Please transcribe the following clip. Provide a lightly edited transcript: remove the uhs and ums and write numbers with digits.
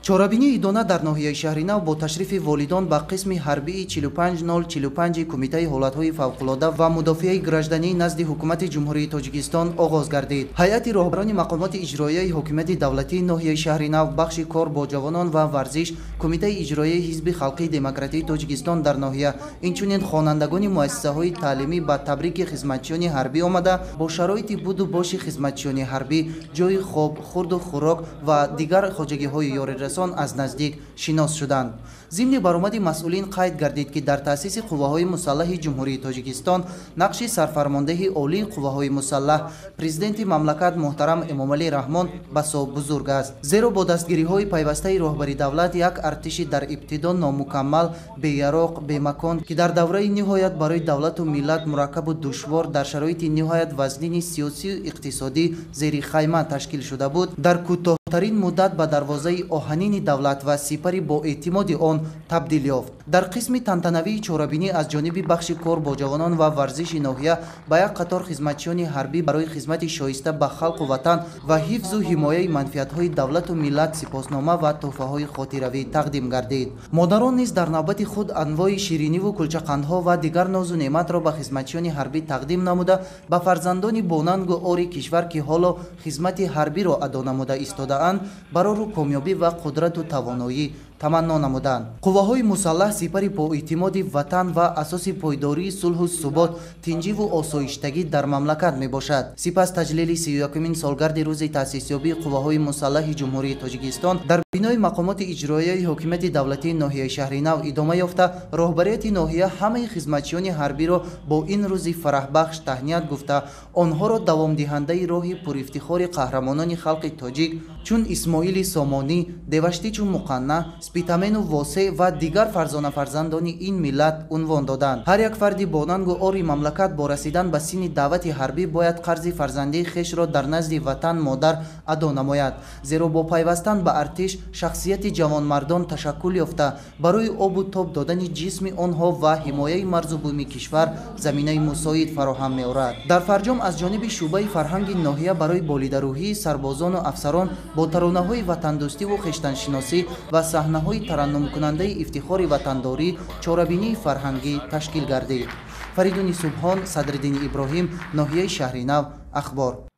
Чорабинии идона дар ноҳияи Шаҳринав бо ташрифи волидон ба қисми ҳарбии 45045 Кумитаи ҳолатҳои фавқулода ва мудофиаи граждании назди Ҳукумати Ҷумҳурии Тоҷикистон оғоз гардид. Ҳайати роҳбарони мақомоти иҷроияи ҳокимияти давлатии ноҳияи Шаҳринав, бахши кор бо ҷавонон ва варзиш, Кумитаи иҷроияи Ҳизби халқии демократии Тоҷикистон дар ноҳия, инчунин хонандагони муассисаҳои таълимӣ ба табрики хизматчиёни ҳарбӣ омада, бо шароити буду боши хизматчиёни ҳарбӣ, ҷойи хоб, хурду хӯрок ва дигар хоҷагиҳои ёрирасон аз наздик шинос шуданд. Зимни баромади масъулин қайд гардид, ки дар таъсиси қувваҳои мусаллаҳи Ҷумҳурии Тоҷикистон нақши сарфармондеҳи олии қувваҳои мусаллаҳ, президенти мамлакат муҳтарам Эмомалӣ Раҳмон басо бузург аст. Зеро бо дастгириҳои пайвастаи роҳбари давлат як артиши дар ибтидо номукаммал, беяроқ, бемакон, ки дар давраи ниҳоят барои давлату миллат мураккабу душвор, дар шароити ниҳоят вазнини сиёсию иқтисодӣ зери хайма ташкил шуда буд, дар кӯтоҳтарин муддат ба дарвозаи оҳанини давлат ва сипари боэътимоди он табдил ёфт. Дар қисми тантанавии чорабинӣ аз ҷониби бахши кор бо ҷавонон ва варзиши ноҳия ба як қатор хизматчиёни ҳарбӣ барои хизмати шоиста ба халқу ватан ва ҳифзу ҳимояи манфиатҳои давлату миллат сипоснома ва тӯҳфаҳои хотиравӣ тақдим гардид. Модарон низ дар навбати худ анвои шириниву кулчақандҳо ва дигар нозу неъматро ба хизматчиёни ҳарбӣ тақдим намуда, ба фарзандони бонангу ори кишвар, ки ҳоло хизмати ҳарбиро адо намуда истодаанд, барору комёбӣ ва қудрату тавоноӣ таманно намуданд. Қувваҳои мусаллаҳ сипари боэътимоди ватан ва асоси пойдории сулҳу субот, тинҷиву осоиштагӣ дар мамлакат мебошад. Сипас таҷлили 31-умин солгарди рӯзи таъсисёбии қувваҳои мусаллаҳи Ҷумҳурии Тоҷикистон дар бинои мақомоти иҷроияи ҳокимияти давлатии ноҳияи Шаҳринав идома ёфта, роҳбарияти ноҳия ҳамаи хизматчиёни ҳарбиро бо ин рӯзи фараҳбахш таҳният гуфта, онҳоро давомдиҳандаи роҳи пурифтихори қаҳрамонони халқи тоҷик чун Исмоили Сомонӣ, Деваштичу Муқанна, Спитамену Восеъ ва дигар фарзонафарзандони ин миллат унвон доданд. Ҳар як фарди бонангу ори мамлакат бо расидан ба синни даъвати ҳарбӣ бояд қарзи фарзандии хешро дар назди ватан модар адо намояд, зеро бо пайвастан ба артиш шахсияти ҷавонмардон ташаккул ёфта, барои обу тоб додани ҷисми онҳо ва ҳимояи марзу буми кишвар заминаи мусоид фароҳам меорад. Дар фарҷом аз ҷониби шӯъбаи фарҳанги ноҳия барои болидарӯҳии сарбозону афсарон бо таронаҳои ватандӯстиву хештаншиносӣ ва саҳнаҳои тараннумкунандаи ифтихори ватандорӣ чорабинии фарҳангӣ ташкил гардид. Фаридуни Субҳон, Садриддини Иброҳим, ноҳияи Шаҳринав, Ахбор.